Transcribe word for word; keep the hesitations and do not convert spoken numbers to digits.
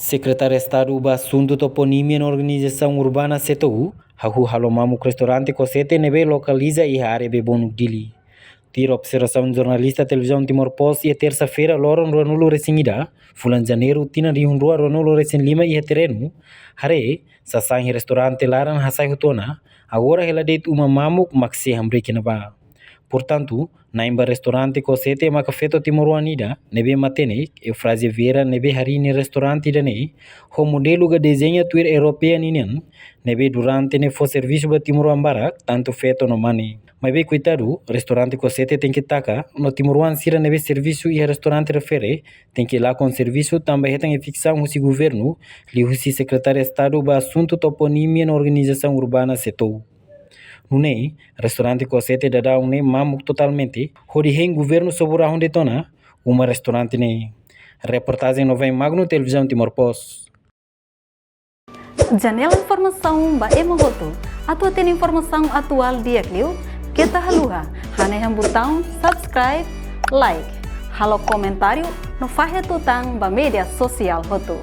Sekretáriu Estadu ba Asuntu Toponímia no Organizasaun Urbana, SETOU, hahú halo mamuk restaurante Kosete ne'ebé lokaliza iha área Bebonuk, Dili. Tuir observasaun jornalista Televizaun Timor Post iha tersa-feira, loron ruanulu-resin-ida, fulan Janeiru, tinan rihun rua ruanulu-resin-lima, iha terrenu, haree sasán iha restaurante laran hasai hotu ona, agora hela de'it uma mamuk mak sei hamriik iha ne'ebá. Portantu, na'in ba restaurante Kosete maka feto timoroan ida ne'ebé matenek, Eufrazia Vieira, ne'ebé harii nia restaurante ida-ne'e ho modelu ka dezeñu tuir Europeia ninian, ne'ebé durante ne'e fó servisu ba timoroan barak, tantu feto no mane. Maibé koitadu, restaurante Kosete tenke taka no timoroan sira ne'ebé servisu iha restaurante refere tenke lakon servisu tanba hetan eviksaun husi governu, liuhusi Sekretáriu Estadu ba Asuntu Toponímia no Organizasaun Urbana, SETOU. Nune'e, restaurante Kosete daudaun ne'e mamuk totalmente, hodi hein governu sobu rahun de'it ona uma restaurante ne'e. Reportajen Novain Magno, Televizaun Timor Post. Janela informasaun ba ema hotu. Atu hatene informasaun atuál di'ak liu, keta haluha hanehan butaun subscribe, like, halo komentáriu no fahe tutan ba média sosiál hotu.